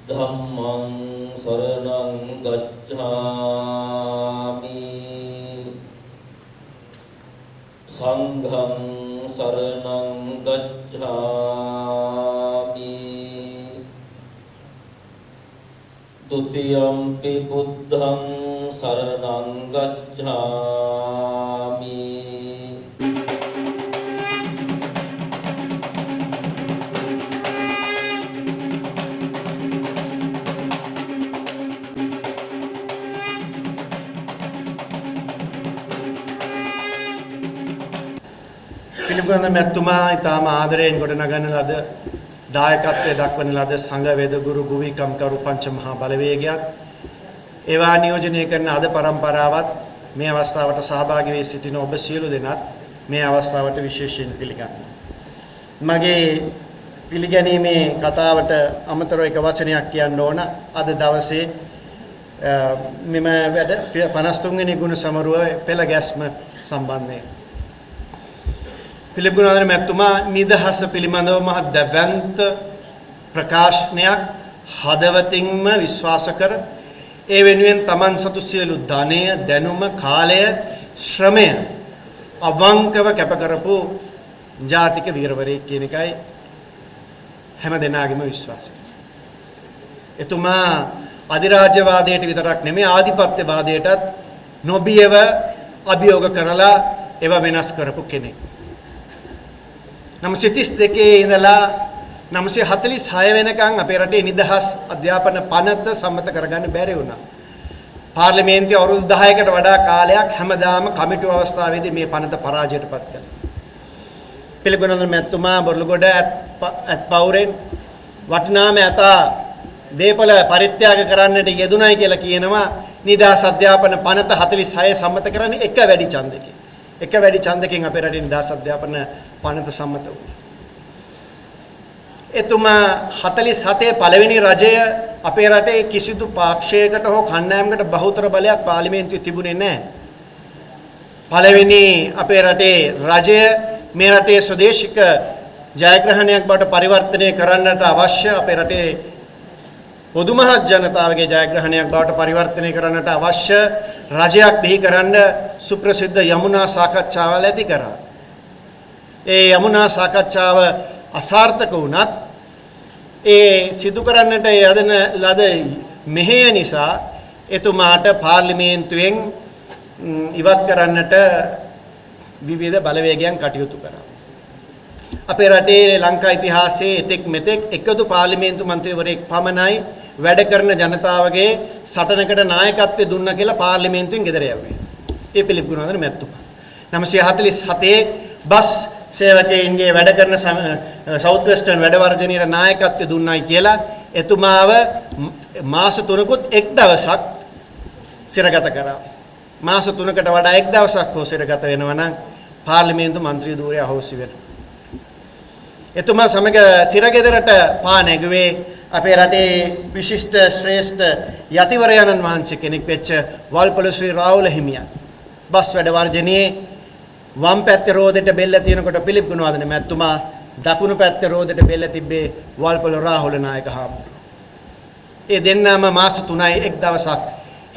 ධම්මං සරණං ගච්ඡාමි. සංඝං සරණං ගච්ඡාමි. ဒ ුතියම්පි බුද්ධං සරණං ගච්ඡාමි. පිළිගන්න මැතිතුමා ඉතාම ආදරයෙන් ගොඩනගන ලද දායකත්වයේ දක්වන ලද සංඝ වේද ගුරු ගුවි කම්කරු පංච මහා බලවේගයත් ඒවා නියෝජනය කරන අද පරම්පරාවත් මේ අවස්ථාවට සහභාගී වී සිටින ඔබ සියලු දෙනාත් මේ අවස්ථාවට විශේෂයෙන් පිළිගන්නවා. මගේ පිළිගැනීමේ කතාවට අමතරව එක වචනයක් කියන්න ඕන. අද දවසේ මෙම වැඩ 53 වෙනි ගුණ සමරුව පෙළ ගැස්ම සම්බන්ධයෙන් පිළිප් ගුණවර්ධන මැතිතුමා නිදහස පිළිබඳව මහ දැවැන්ත ප්‍රකාශනයක් හදවතින්ම විශ්වාස කර ඒ වෙනුවෙන් තමන් සතු සියලු ධනය, දැනුම, කාලය, ශ්‍රමය අවංකව කැප කරපු ජාතික වීරවරයෙක් කියන එකයි හැම දෙනාගේම විශ්වාසය. එතුමා අධිරාජ්‍යවාදයට විතරක් නෙමෙයි ආධිපත්‍යවාදයටත් නොබියව අභියෝග කරලා ඒවා වෙනස් කරපු කෙනෙක්. 932 ඉඳලා 946 වෙනකන් අපේ රටේ නිදහස් අධ්‍යාපන පනත සම්මත කරගන්න බැරි වුණා. පාර්ලිමේන්තුවේ අවුරුදු 10කට වඩා කාලයක් හැමදාම කමිටු අවස්ථාවේදී මේ පනත පරාජයටපත් කළා. පිළිගුණවර්ධන මැතිතුමා බොරලුගොඩ ඇත්පවුරෙන් වටිනාම ඇතා දේපල පරිත්‍යාග කරන්නට යෙදුණයි කියලා කියනවා. නිදහස් අධ්‍යාපන පනත 46 සම්මත කරන්නේ එක වැඩි ඡන්දකින්. එක වැඩි ඡන්දකින් අපේ රටේ නිදහස් අධ්‍යාපන පනත සම්මත වුණා. එතුමා 47 පළවෙනි රජය අපේ රටේ කිසිදු පාක්ෂයකට හෝ කණ්ඩායමකට බහුතර බලයක් පාර්ලිමේන්තුවේ තිබුණේ නැහැ. පළවෙනි අපේ රටේ රජය මේ රටේ ස්වදේශික ජයග්‍රහණයක් බවට පරිවර්තනය කරන්නට අවශ්‍ය අපේ රටේ පොදු මහත් ජනතාවගේ ජයග්‍රහණයක් බවට පරිවර්තනය කරන්නට අවශ්‍ය රජයක් බිහි කරන්න සුප්‍රසිද්ධ යමුනා සාකච්ඡාවල් ඇති කරා. ඒ යමුනා සාකච්ඡාව අසාර්ථක වුණත් ඒ සිදු කරන්නට යදන ලද මෙහෙය නිසා එතුමාට පාර්ලිමේන්තුවෙන් ඉවත් කරන්නට විවිධ බලවේගයන් කටයුතු කරා. අපේ රටේ ලංකා ඉතිහාසයේ එතෙක් මෙතෙක් එකදු පාර්ලිමේන්තු මන්ත්‍රීවරයෙක් පමණයි වැඩ කරන ජනතාවගේ සටනකට නායකත්වය දුන්නා කියලා පාර්ලිමේන්තුවෙන් ගෙදර යවුවේ. ඒ පිළිප් ගුණවර්ධන මැතිතුමා. 947 බස් සේවකයින්ගේ වැඩ කරන සවුත් වෙස්ටර්න් වැඩ වර්ජනයේ නායකත්වය දුන්නයි කියලා එතුමාව මාස 3කුත් එක් දවසක් සිරගත කරා. මාස 3කට වඩා එක් දවසක් හෝ සිරගත වෙනවා නම් පාර්ලිමේන්තු මන්ත්‍රී ධූරය අහෝසි වෙනවා. එතුමා සමග සිරගෙදරට පා නැගුවේ අපේ රටේ විශිෂ්ට ශ්‍රේෂ්ඨ යතිවරයන්න් වහන්සේ කෙනෙක් වෙච්ච වල්පොල ශ්‍රී රාහුල හිමියන්. බස් වැඩ වර්ජනයේ වම් පැත්තේ රෝදෙට බෙල්ල තියෙනකොට පිළිප් ගුණවර්ධන මැතිතුමා දකුණු පැත්තේ රෝදෙට බෙල්ල තිබ්බේ වල්පොල රාහුල නායක හාමුදුරුවෝ. ඒ දෙන්නම මාස 3යි එක් දවසක්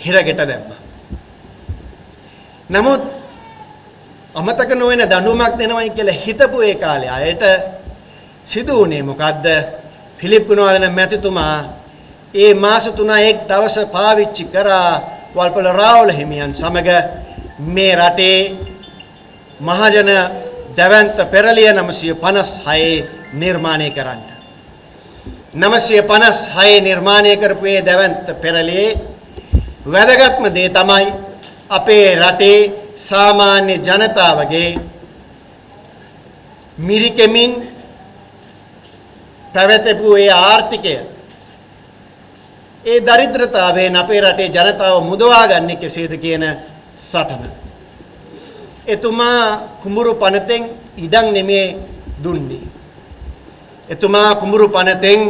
හිරගෙට දැම්මා. නමුත් අමතක නොවන දඬුවමක් දෙනවයි කියලා හිතපු ඒ කාලේ අයට සිදු වුණේ මොකද්ද? පිළිප් ගුණවර්ධන මැතිතුමා ඒ මාස 3යි එක් දවස පාවිච්චි කරා වල්පොල රාහුල හිමියන් සමග මේ රටේ මහජන දැවැන්ත පෙරළිය 956 නිර්මාණය කරන්න. 956 නිර්මාණය කරපු ඒ දැවැන්ත පෙරළියේ වැදගත්ම දේ තමයි අපේ රටේ සාමාන්‍ය ජනතාවගේ මිරිකෙමින් පැවැතපු ඒ ආර්ථිකය, ඒ දරිද්‍රතාවයෙන් අපේ රටේ ජනතාව මුදවා ගන්නේ කෙසේද කියන සටන. එතුමා කුඹුරු පනතෙන් ඉඩම් නෙමේ දුන්නේ. එතුමා කුඹුරු පනතෙන්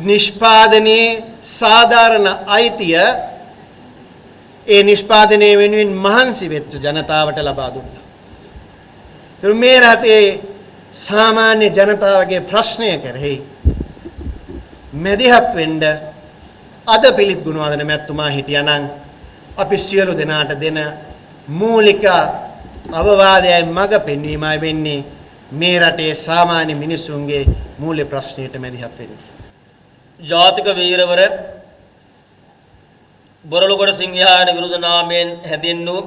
නිෂ්පාදනයේ සාධාරණ අයිතිය ඒ නිෂ්පාදනය වෙනුවෙන් මහන්සි වෙච්ච ජනතාවට ලබා දුන්නා. මේ රටේ සාමාන්‍ය ජනතාවගේ ප්‍රශ්නය කෙරෙහි මැදිහත් වෙන්න අද පිලිප් ගුණවර්ධන මැතිතුමා හිටියානම් අපි සියලු දෙනාට දෙන මූලික අවවාදයයි මඟ පෙන්වීමයි වෙන්නේ මේ රටේ සාමාන්‍ය මිනිසුන්ගේ මූල්‍ය ප්‍රශ්නයට මැදිහත් වෙන්න. ජාතික වීරවර බොරළුගොඩ සිංහයාන විරුද්ධ නාමයෙන් හැඳින්වූ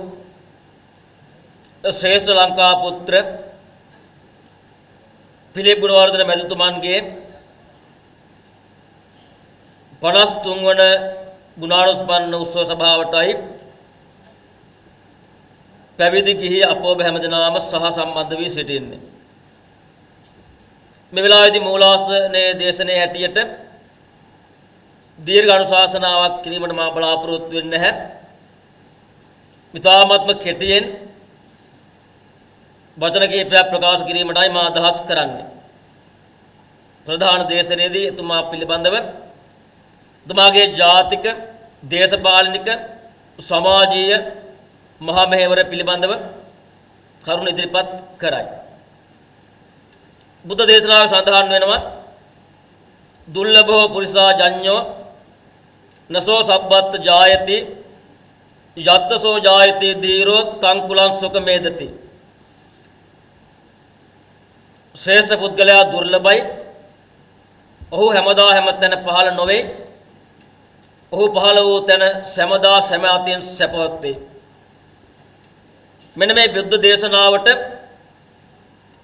ශ්‍රේෂ්ඨ ලංකා පුත්‍ර පිලිප් ගුණවර්ධන මැතිතුමන්ගේ 53 වන ගුණානුස්මරණ උත්සව සභාවටයි පැවිදි ගිහි අප ඔබ හැමදෙනාම සහ සම්බන්ධ වී සිටින්නේ. මේ වෙලාවේදී මූලාසනයේ දේශනයේ හැටියට දීර්ඝ අනුශාසනාවක් කිරීමට මා බලාපොරොත්තු වෙන්නේ නැහැ. ඉතාමත්ම කෙටියෙන් වචන කිහිපයක් ප්‍රකාශ කිරීමටයි මා අදහස් කරන්නේ. ප්‍රධාන දේශනයේදී එතුමා පිළිබඳව එතුමාගේ ජාතික, දේශපාලනික, සමාජීය මහා මෙහෙවර පිළිබඳව කරුණු ඉදිරිපත් කරයි. බුද්ධ දේශනාවේ සඳහන් වෙනවා දුර්ලභෝ පුරිසා ජඤ්ඤෝ නසෝ සබ්බත් ජායති යත්තසෝ ජායති දීරෝ තං කුලං සුඛ මේදති. ශ්‍රේෂ්ඨ පුද්ගලයා දුර්ලභයි. ඔහු හැමදා හැමතැන පහළ නොවේ. ඔහු පහළ වූ තැන සැමදා සැම අතින් සැපවත් වේ. මෙන්න මේ බුද්ධ දේශනාවට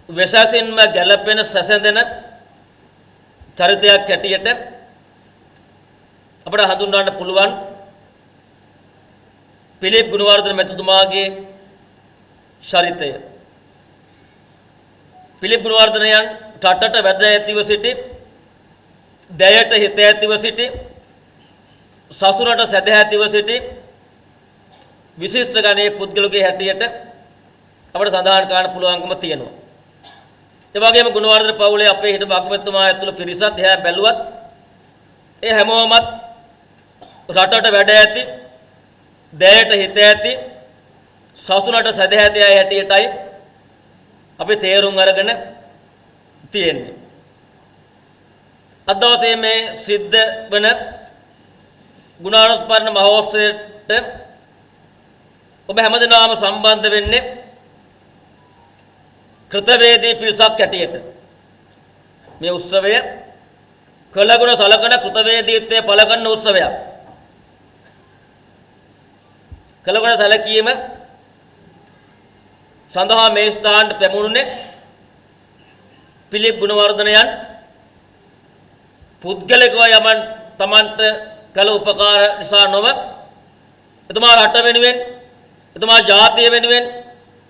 වෙසසින්ම ගැලපෙන සැසඳෙන චරිතයක් හැටියට අපට හඳුන්වන්න පුළුවන් පිලිප් ගුණවර්ධන මැතිතුමාගේ චරිතය. පිලිප් ගුණවර්ධනයන් රටට වැද ඇතිව සිටි, දැයට හිත ඇතිව සිටි, සසුරට සැදැහැතිව සිටි විශිෂ්ට ගණයේ පුද්ගලගේ හැටියට අපට සඳහන් කරන්න පුළුවන්කම තියෙනවා. ඒ වගේම ගුණවර්ධන පවුලේ අපේ හිටපු අගමැතිතුමා ඇතුළු පිරිසත් එහා බැලුවත් ඒ හැමෝමත් රටට වැඩ ඇති, දැයට හිත ඇති, සසුනට සැදැහැති අය හැටියටයි අපි තේරුම් අරගෙන තියෙන්නේ. අද දවසේ මේ සිද්ධ වන ගුණානුස්මරණ මහෝත්සවයට ඔබ හැමදෙනාම සම්බන්ධ වෙන්නේ කෘතවේදී පිරිසක් හැටියට. මේ උත්සවය කළගුණ සලකන කෘතවේදීත්වය පළ කරන උත්සවයක්. කළගුණ සැලකීම සඳහා මේ ස්ථානට පැමුණුනේ පිලිප් ගුණවර්ධනයන් පුද්ගලිකව යමන් තමන්ට කළ උපකාර නිසා නොව එතුමා රට වෙනුවෙන්, එතුමා ජාතිය වෙනුවෙන්,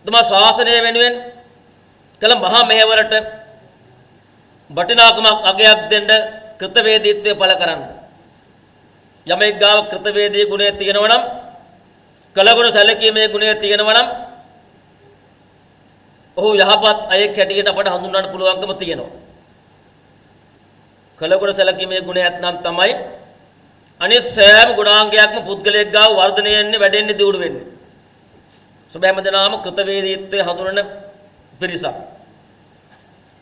එතුමා ශාසනය වෙනුවෙන් කළ මහා මෙහෙවරට වටිනාකමක් අගයක් දෙන්න කෘතවේදීත්වය පළ කරන්න. යමෙක් ගාව කෘතවේදී ගුණය තියෙනවා නම්, කළගුණ සැලකීමේ ගුණය තියෙනවා නම් ඔහු යහපත් අයෙක් හැටියට අපට හඳුන්වන්න පුළුවන්කම තියෙනවා. කළගුණ සැලකීමේ ගුණය ඇත්නම් තමයි අනිත් සෑම ගුණාංගයක්ම පුද්ගලයෙක් ගාව වර්ධනය වෙන්නේ, වැඩෙන්නේ, දියුණු වෙන්නේ. සොබ හැමදෙනාම කෘතවේදීත්වය හඳුනන පිරිසක්.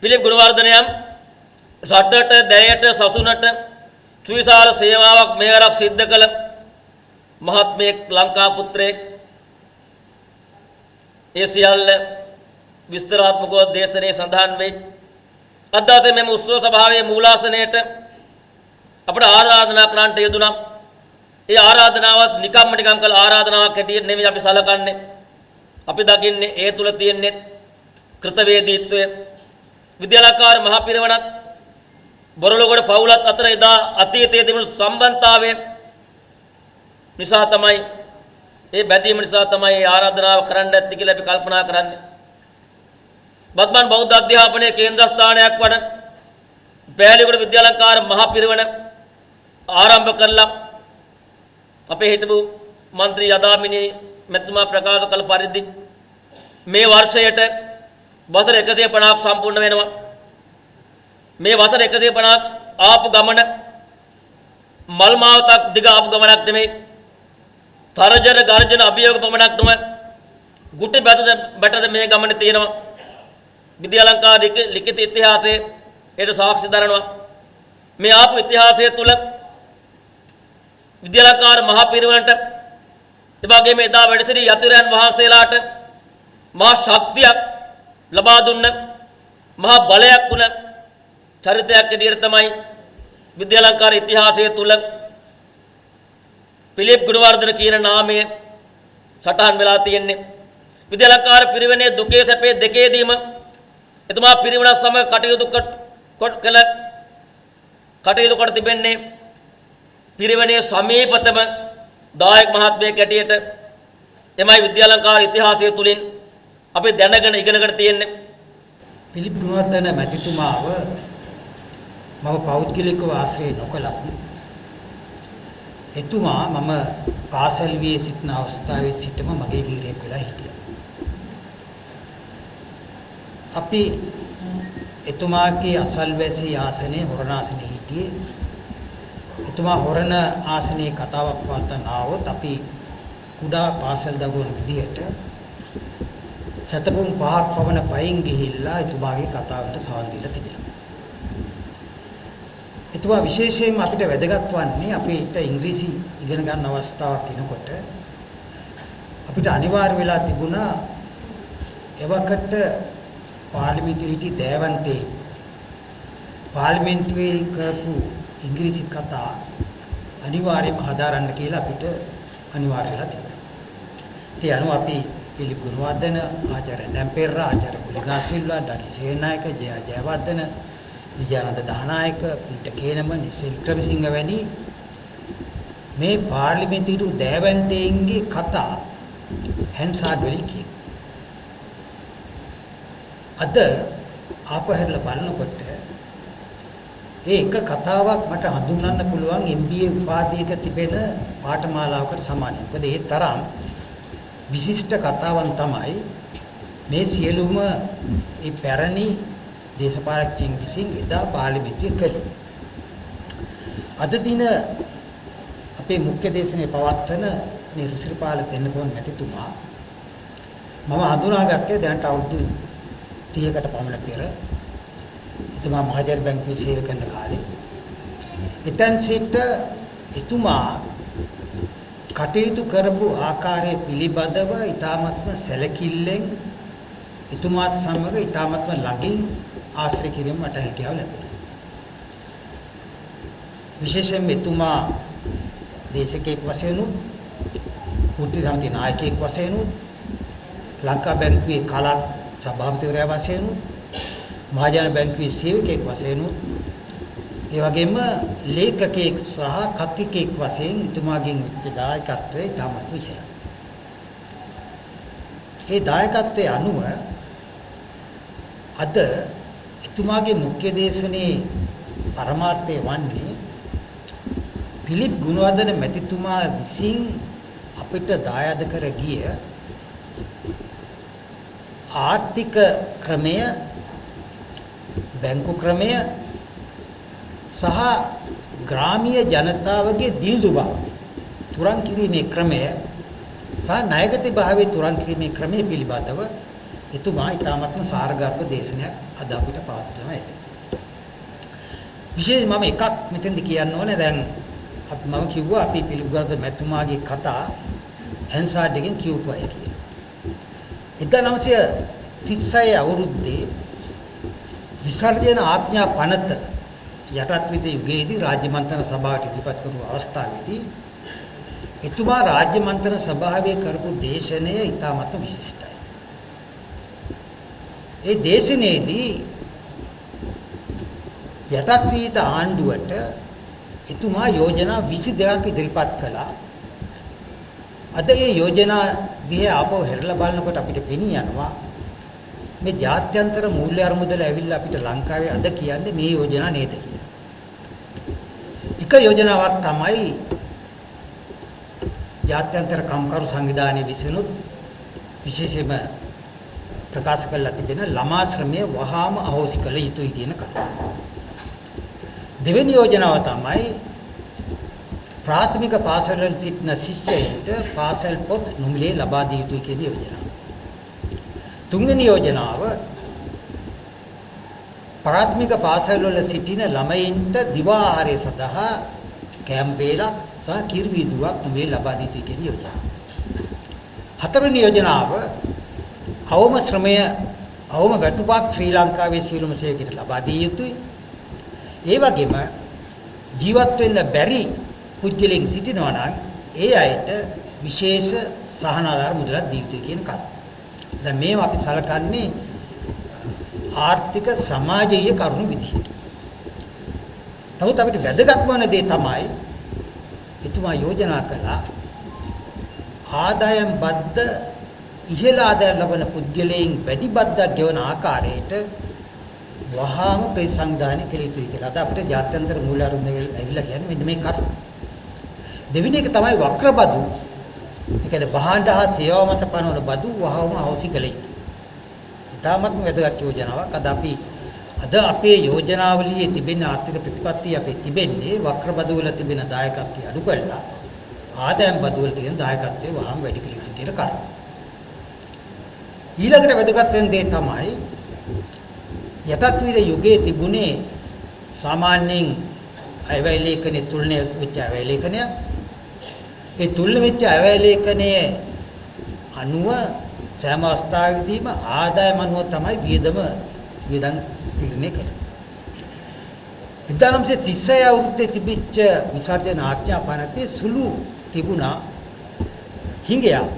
පිලිප් ගුණවර්ධනයන් රටට, දැයට, සසුනට සුවිශාල සේවාවක් මෙහෙවරක් සිද්ධ කළ මහත්මයෙක්, ලංකා පුත්‍රයෙක්. ඒ සියල්ල විස්තරාත්මකව දේශනයේ සඳහන් වෙයි. අද දවසේ මෙම උත්සව සභාවේ මූලාසනයට අපට ආරාධනා කරන්නට යෙදුණා. ඒ ආරාධනාවත් නිකම්ම නිකම් කළ ආරාධනාවක් හැටියට නෙමෙයි අපි සලකන්නේ. අපි දකින්නේ ඒ තුල තියෙන්නේ කෘතවේදීත්වය. විද්‍යාලංකාර මහ පිරිවණත් බොරළුගොඩ පවුලත් අතර එදා අතීතයේ තිබුණු සම්බන්ධතාවය නිසා තමයි, ඒ බැඳීම නිසා තමයි ඒ ආරාධනාව කරන්න ඇත්තේ කියලා අපි කල්පනා කරන්නේ. වත්මන් බෞද්ධ අධ්‍යාපනයේ කේන්ද්‍රස්ථානයක් වන පෑලියගොඩ විද්‍යාලංකාර මහ පිරිවණ ආරම්භ කරලා අපේ හිටපු මන්ත්‍රී යදාමිනී මැතිතුමා ප්‍රකාශ කළ පරිදි මේ වර්ෂයට වසර 150ක් සම්පූර්ණ වෙනවා. මේ වසර 150ක් ආපු ගමන මල් මාවතක් දිග ආපු ගමනක් නෙමෙයි. තරජන ගර්ජන අභියෝග පමණක් නොව ගුටි බැටද මේ ගමනේ තියෙනවා. විද්‍යාලංකාර ලිඛිත ඉතිහාසයේ ඒට සාක්ෂි දරනවා. මේ ආපු ඉතිහාසය තුල විද්‍යාලංකාර මහ පිරිවෙනට, ඒ වගේම එදා වැඩ සිටි යතිවරයන් වහන්සේලාට මහා ශක්තියක් ලබා දුන්න, මහා බලයක් වුණ චරිතයක් හැටියට තමයි විද්‍යාලංකාර ඉතිහාසය තුල පිලිප් ගුණවර්ධන කියන නාමය සටහන් වෙලා තියෙන්නේ. විද්‍යාලංකාර පිරිවෙනේ දුකේ සැපේ දෙකේදීම එතුමා පිරිවෙනත් සමග කටයුතු කළ කටයුතු කොට තිබෙන්නේ පිරිවෙනේ සමීපතම දායක මහත්මයෙක් හැටියට. එමයි විද්‍යාලංකාර ඉතිහාසය තුලින් අපි දැනගෙන ඉගෙනගෙන තියෙන්නේ. පිලිප් ගුණවර්ධන මැතිතුමාව මම පෞද්ගලිකව ආශ්‍රය නොකළත් එතුමා මම පාසල් වියේ සිටින අවස්ථාවේ සිටම මගේ ගිරෙක් වෙලා හිටියා. අපි එතුමාගේ අසල්වැසි ආසනයේ හොරණ ආසනයේ හිටියේ. එතුමා හොරණ ආසනයේ කතාවක් පවත්වන්න ආවොත් අපි කුඩා පාසල් දරුවන් විදිහට සතපුම් පහක් පවන පයින් ගිහිල්ලා එතුමාගේ කතාවට සවන් දීලා තිබෙනවා. එතුමා විශේෂයෙන්ම අපිට වැදගත් වන්නේ අපිට ඉංග්‍රීසි ඉගෙන ගන්න අවස්ථාවක් එනකොට අපිට අනිවාර්ය වෙලා තිබුණා එවකට පාර්ලිමේන්තුවේ හිටි දෑවන්තේ පාර්ලිමේන්තුවේ කරපු ඉංග්‍රීසි කතා අනිවාර්යයෙන්ම හදාරන්න කියලා අපිට අනිවාර්ය වෙලා තිබුණා. ඉතින් අනුව අපි පිලිප් ගුණවර්ධන, ආචාර්ය ඩැම්පෙරා, ආචාර්ය පුලිනා සිල්වා, ඩඩි සේනායක, ජය ජයවර්ධන, විජයානන්ද දහනායක, පීටර් කේනම, නිසල් වික්‍රමසිංහ වැනි මේ පාර්ලිමේන්තුවේ හිටපු දෑවැන්තයින්ගේ කතා හැන්සාඩ් වලින් කියනවා. අද ආපහු හැරිලා බලනකොට ඒ එක කතාවක් මට හඳුන්වන්න පුළුවන් MBA උපාධියක තිබෙන පාඨමාලාවකට සමානයි. මොකද ඒ තරම් විශිෂ්ට කතාවන් තමයි මේ සියලුම ඒ පැරණි දේශපාලකයන් විසින් එදා පාර්ලිමේන්තුවේ කළේ. අද දින අපේ මුඛ්‍ය දේශනේ පවත්වන මේ රුසිරිපාල තෙන්නකෝන් මැතිතුමා මම හඳුනාගත්තේ දැනට අවුරුදු 30කට පමණ පෙර. එතුමා මහජන බැංකුවේ සේවය කරන කාලේ. එතෙන් සිට එතුමා කටයුතු කරපු ආකාරය පිළිබඳව ඉතාමත්ම සැලකිල්ලෙන් එතුමාත් සමග ඉතාමත්ම ළඟින් ආශ්‍රය කිරීම මට හැකියාව ලැබුණා. විශේෂයෙන්ම එතුමා දේශකයෙක් වශයෙන් උත්, වෘත්ති සමිති නායකයෙක් වශයෙන් උත්, ලංකා බැංකුවේ කලක් සභාපතිවරයා වශයෙන් උත්, මහජන බැංකුවේ සේවකයෙක් වශයෙන් උත්, ඒ වගේම ලේඛකයෙක් සහ කතිකයෙක් වශයෙන් එතුමාගෙන් වෙච්ච දායකත්වය ඉතාමත්ම ඉහළයි. ඒ දායකත්වයේ අනුව අද එතුමාගේ මුඛ්‍ය දේශනේ පරමාර්ථය වන්නේ පිලිප් ගුණවර්ධන මැතිතුමා විසින් අපිට දායාද කර ගිය ආර්ථික ක්‍රමය, බැංකු ක්‍රමය සහ ග්‍රාමීය ජනතාවගේ දිළිඳු බව තුරන් කිරීමේ ක්‍රමය සහ ණයගති භාවයේ තුරන් කිරීමේ ක්‍රමය පිළිබඳව එතුමා ඉතාමත්ම සාරගර්භ දේශනයක් අද අපිට පවත්වනවා ඇති. විශේෂයෙන් මම එකක් මෙතෙන්ද කියන්න ඕනේ. දැන් මම කිව්වා අපි පිලිප් ගුණවර්ධන මැතිතුමාගේ කතා හැන්සාඩ් එකෙන් කියවපු අය කියලා. 1936 අවුරුද්දේ විසර්ජන ආඥා පනත යටත් විද යුගයේදී රාජ්‍ය මන්ත්‍රණ සභාවට ඉදිරිපත් කරපු අවස්ථාවේදී එතුමා රාජ්‍ය මන්ත්‍රණ සභාවේ කරපු දේශනය ඉතාමත්ම විශිෂ්ටයි. ඒ දේශනයේදී යටත් විහිිත ආණ්ඩුවට එතුමා යෝජනා 22ක් ඉදිරිපත් කළා. අද ඒ යෝජනා දිහා ආපහු හැරිලා බලනකොට අපිට පෙනී යනවා මේ ජාත්‍යන්තර මූල්‍ය අරමුදල ඇවිල්ලා අපිට ලංකාවේ අද කියන්නේ මේ යෝජනා නේද කියලා. එක යෝජනාවක් තමයි ජාත්‍යන්තර කම්කරු සංවිධානයේ විසිනුත් විශේෂයෙන්ම ප්‍රකාශ කරලා තිබෙන ළමා ශ්‍රමය වහාම අහෝසි කළ යුතුයි කියන කරුණ. දෙවෙනි යෝජනාව තමයි ප්‍රාථමික පාසල්වල සිටින ශිෂ්‍යයින්ට පාසල් පොත් නොමිලේ ලබා දිය යුතුයි කියන යෝජනාව. තුන්වෙනි යෝජනාව ප්‍රාථමික පාසල් වල සිටින ළමයින්ට දිවා ආහාරය සඳහා කෑම වේලක් සහ කිරි වීදුවක් මේ ලබා දී යුතුයි කියන යෝජනාව. හතරවෙනි යෝජනාව අවම ශ්‍රමය අවම වැටුපක් ශ්‍රී ලංකාවේ සියලුම සේවකයන්ට ලබා දිය යුතුයි. ඒ වගේම ජීවත් වෙන්න බැරි පුද්ගලයන් සිටිනවා නම් ඒ අයට විශේෂ සහන ආධාර මුදලක් දිය යුතුයි කියන කරුණ. දැන් මේවා අපි සලකන්නේ ආර්ථික සමාජීය කරුණු විදිහට. නමුත් අපිට වැදගත්ම වන දේ තමයි එතුමා යෝජනා කළා ආදායම් බද්ද ඉහළ ආදායම් ලබන පුද්ගලයන් වැඩි බද්දක් ගෙවන ආකාරයට වහාම ප්‍රතිසංවිධානය කළ යුතුයි කියලා. අද අපිට ජාත්‍යන්තර මූල්‍ය අරමුදල ඇවිල්ලා කියන්නේ මෙන්න මේ කරුණ. දෙවෙනි එක තමයි වක්‍ර බදු. ඒ කියන්නේ භාණ්ඩ හා සේවා මත පනවන බදු වහාම අවසි කළ යුතුයි. ඉතාමත්ම වැදගත් යෝජනාවක්. අද අපේ යෝජනාවලියේ තිබෙන ආර්ථික ප්‍රතිපත්තිය අපේ තිබෙන්නේ වක්‍ර බදු වල තිබෙන දායකත්වය අඩු කරලා ආදායම් බදු වල තියෙන දායකත්වය වහාම වැඩි කළ යුතුයි කියන කරුණ. ඊළඟට වැදගත් වෙන දේ තමයි යටත් වීර යුගයේ තිබුණේ සාමාන්‍යයෙන් අයවැය ලේඛනයේ තුලනය වෙච්ච අයවැය ලේඛනයක්. ඒ තුලන වෙච්ච අයවැය ලේඛනයේ අනුව සෑම අවස්ථාවකදීම ආදායම අනුව තමයි වියදම් තීරණය කරන්නේ. 1936 අවුරුද්දේ තිබිච්ච විසර්ජන ආඥා පනතේ සුළු තිබුණා හිඟයක්.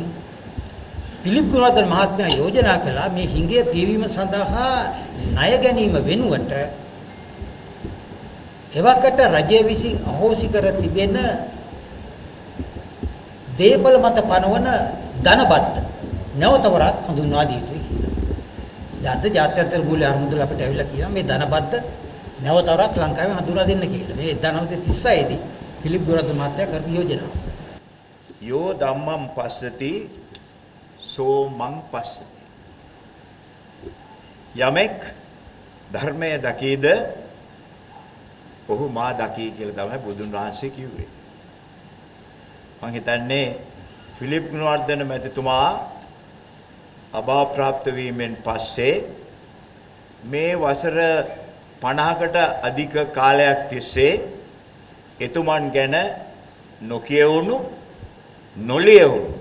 පිලිප් ගුණවර්ධන මහත්මයා යෝජනා කළා මේ හිඟය පියවීම සඳහා ණය ගැනීම වෙනුවට එවකට රජය විසින් අහෝසි කර තිබෙන දේපළ මත පනවන ධන බද්ද නැවත වරක් හඳුන්වා දිය යුතුයි කියලා. දැන් අද ජාත්‍යන්තර මූල්‍ය අරමුදල අපිට ඇවිල්ලා කියනවා මේ ධන බද්ද නැවත වරක් ලංකාවේ හඳුන්වා දෙන්න කියලා. මේ 1936 දී පිලිප් ගුණවර්ධන මහත්තයා කරපු යෝජනාව. යෝ ධම්මං පස්සති සෝ මං පස්සති. යමෙක් ධර්මය දකීද ඔහු මා දකී කියලා තමයි බුදුන් වහන්සේ කිව්වේ. මං හිතන්නේ ෆිලිප් ගුණවර්ධන මැතිතුමා අභාවප්‍රාප්ත වීමෙන් පස්සේ මේ වසර 50කට අධික කාලයක් තිස්සේ එතුමන් ගැන නොකියවුණු නොලියවුණු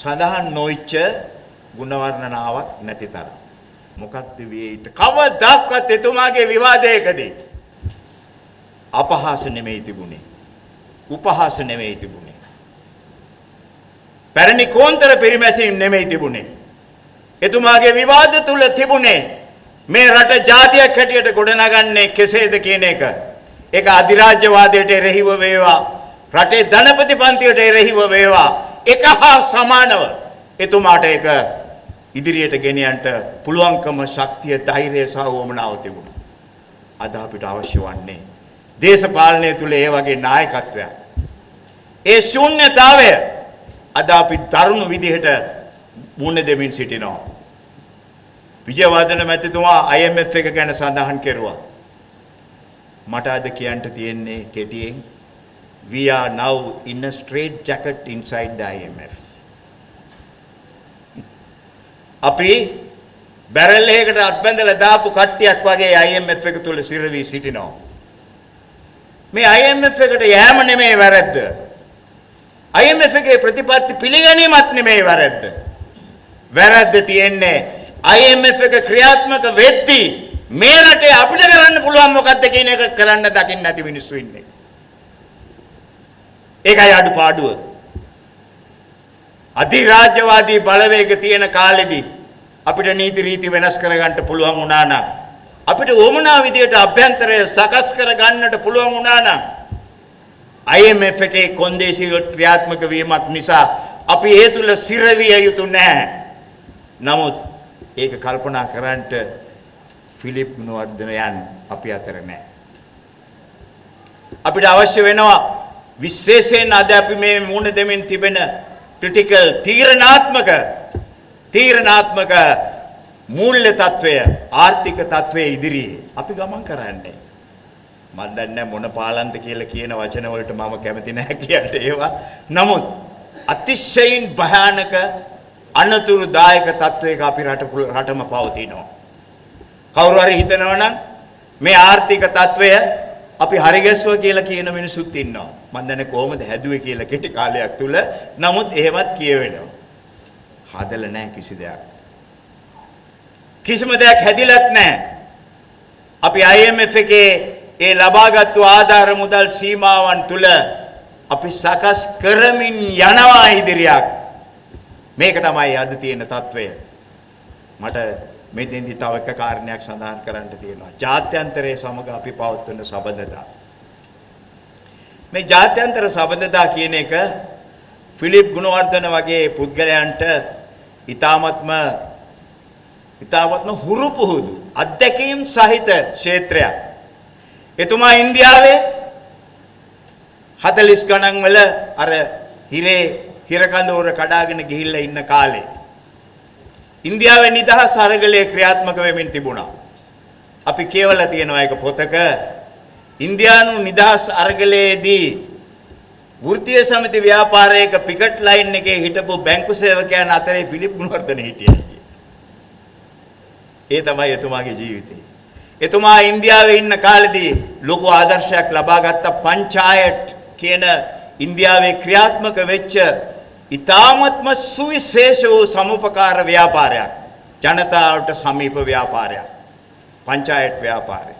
සඳහන් නොවිච්ච ගුණ වර්ණනාවක් නැති තරම්. මොකක්ද විය යුත්තේ? කවදාවත් එතුමාගේ විවාදයකදී අපහාස නෙමෙයි තිබුණේ, උපහාස නෙමෙයි තිබුණේ, පැරණි කෝන්තර පිරිමැසීම් නෙමෙයි තිබුණේ. එතුමාගේ විවාද තුල තිබුණේ මේ රට ජාතියක් හැටියට ගොඩනගන්නේ කෙසේද කියන එක. ඒක අධිරාජ්‍යවාදයට එරෙහිව වේවා, රටේ ධනපති පන්තියට එරෙහිව වේවා, එක හා සමානව එතුමාට ඒක ඉදිරියට ගෙනියන්න පුළුවන්කම, ශක්තිය, ධෛර්යය සහ උවමනාව තිබුණා. අද අපිට අවශ්‍ය වන්නේ දේශපාලනය තුල ඒ වගේ නායකත්වයක්. ඒ ශූන්‍යතාවය අද අපි දරුණු විදිහට මුහුණ දෙමින් සිටිනවා. විජයවර්ධන මැතිතුමා IMF එක ගැන සඳහන් කෙරුවා. මට අද කියන්න තියෙන්නේ කෙටියෙන්, we are now in a straight jacket inside the IMF. අපි බැරල් එකකට අත් බැඳලා දාපු කට්ටියක් වගේ IMF එක තුල සිර වී සිටිනවා. මේ IMF එකට යෑම නෙමෙයි වැරද්ද. IMF එකේ ප්‍රතිපත්ති පිළිගැනීමත් නෙමෙයි වැරද්ද. වැරද්ද තියෙන්නේ IMF එක ක්‍රියාත්මක වෙද්දී මේ රටේ අපිට කරන්න පුළුවන් මොකද්ද කියන එක කරන්න දකින්න නැති මිනිස්සු ඉන්නේ. ඒකයි අඩුපාඩුව. අධිරාජ්‍යවාදී බලවේග තියෙන කාලෙදී අපිට නීති රීති වෙනස් කරගන්න පුළුවන් වුණා නම්, අපිට උවමනා විදියට අභ්‍යන්තරය සකස් කරගන්නට පුළුවන් වුණා නම්, IMF එකේ කොන්දේසි ක්‍රියාත්මක වීමක් නිසා අපි ඒ තුල සිරවිය යුතු නෑ. නමුත් ඒක කල්පනා කරන්නට ෆිලිප් ගුණවර්ධනයන් අපි අතර නෑ. අපිට අවශ්‍ය වෙනවා විශේෂයෙන් අද අපි මේ මුහුණ දෙමින් තිබෙන ක්‍රිටිකල් තීරණාත්මක මූල්‍ය තත්වය, ආර්ථික තත්වය ඉදිරියේ අපි ගමන් කරන්නේ. මම දන්නේ මොන පාලන්ත කියලා කියන වචන වලට මම කැමති නෑ කියන්න ඒවා. නමුත් අතිශයින් භයානක අනතුරුදායක තත්වයක අපි රටම පවතිනවා. කවුරු හරි හිතනවා නම් මේ ආර්ථික තත්වය අපි හරි ගැස්සුවා කියලා කියන මිනිසුත් ඉන්නවා. මං දන්නේ කොහොමද හැදුවේ කියලා කෙටි කාලයක් තුල. නමුත් එහෙමත් කියවෙනවා. හදලා නැහැ කිසි දෙයක්. කිසිම දෙයක් හැදිලත් නැහැ. අපි IMF එකේ ඒ ලබාගත්තු ආධාර මුදල් සීමාවන් තුල අපි සකස් කරමින් යනවා ඉදිරියක්. මේක තමයි අද තියෙන තත්වය. මට මෙතෙන්දි තව එක කාරණයක් සඳහන් කරන්න තියෙනවා. ජාත්‍යන්තරයේ සමග අපි පවත්වන සබඳතා. මේ ජාත්‍යන්තර සබඳතා කියන එක ෆිලිප් ගුණවර්ධන වගේ පුද්ගලයන්ට ඉතාමත්ම හුරු පුහුදු අත්දැකීම් සහිත ක්ෂේත්‍රයක්. එතුමා ඉන්දියාවේ 40 ගණන් වල අර හිරකඳවුර කඩාගෙන ගිහිල්ලා ඉන්න කාලේ ඉන්දියාවේ නිදහස් අරගලය ක්‍රියාත්මක වෙමින් තිබුණා. අපි කියවලා තියෙනවා ඒක පොතක. ඉන්දියානු නිදහස් අරගලයේදී වෘත්තීය සමිති ව්‍යාපාරයක පිකට් ලයින් එකේ හිටපු බැංකු සේවකයන් අතරේ ෆිලිප් ගුණවර්ධන හිටියා. ඒ තමයි එතුමාගේ ජීවිතේ. එතුමා ඉන්දියාවේ ඉන්න කාලෙදී ලොකු ආදර්ශයක් ලබාගත්ත පංචායට් කියන ඉන්දියාවේ ක්‍රියාත්මක වෙච්ච ඉතාමත්ම සුවිශේෂ වූ සමුපකාර ව්‍යාපාරයක්, ජනතාවට සමීප ව්‍යාපාරයක්, පංචායට් ව්‍යාපාරය.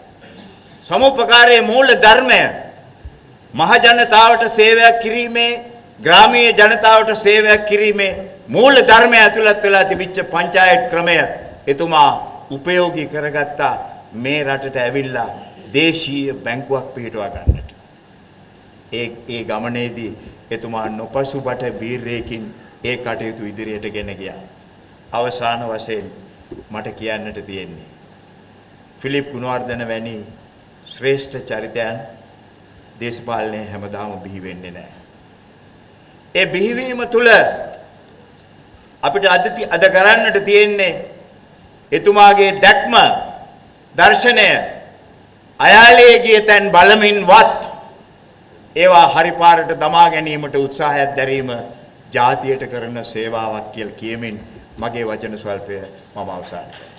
සමුපකාරයේ මූල ධර්මය මහ ජනතාවට සේවයක් කිරීමේ, ග්‍රාමීය ජනතාවට සේවයක් කිරීමේ මූල ධර්මය ඇතුළත් වෙලා තිබිච්ච පංචායට් ක්‍රමය එතුමා උපයෝගී කරගත්තා මේ රටට ඇවිල්ලා දේශීය බැංකුවක් පිහිටුවා ගන්නට. ඒ ගමනේදී එතුමා නොපසුබට වීරයකින් ඒ කටයුතු ඉදිරියට ගෙන ගියා. අවසාන වශයෙන් මට කියන්නට තියෙන්නේ ෆිලිප් ගුණවර්ධන වැනි ශ්‍රේෂ්ඨ චරිතයන් දේශපාලනයේ හැමදාම බිහි වෙන්නේ නැහැ. ඒ බිහිවීම තුළ අපිට අද කරන්නට තියෙන්නේ එතුමාගේ දැක්ම, දර්ශනය අයාලේ ගිය තැන් බලමින්වත් ඒවා හරි පාරට දමා ගැනීමට උත්සාහයක් දැරීම ජාතියට කරන සේවාවක් කියලා කියමින් මගේ වචන ස්වල්පය මම අවසන් කරනවා.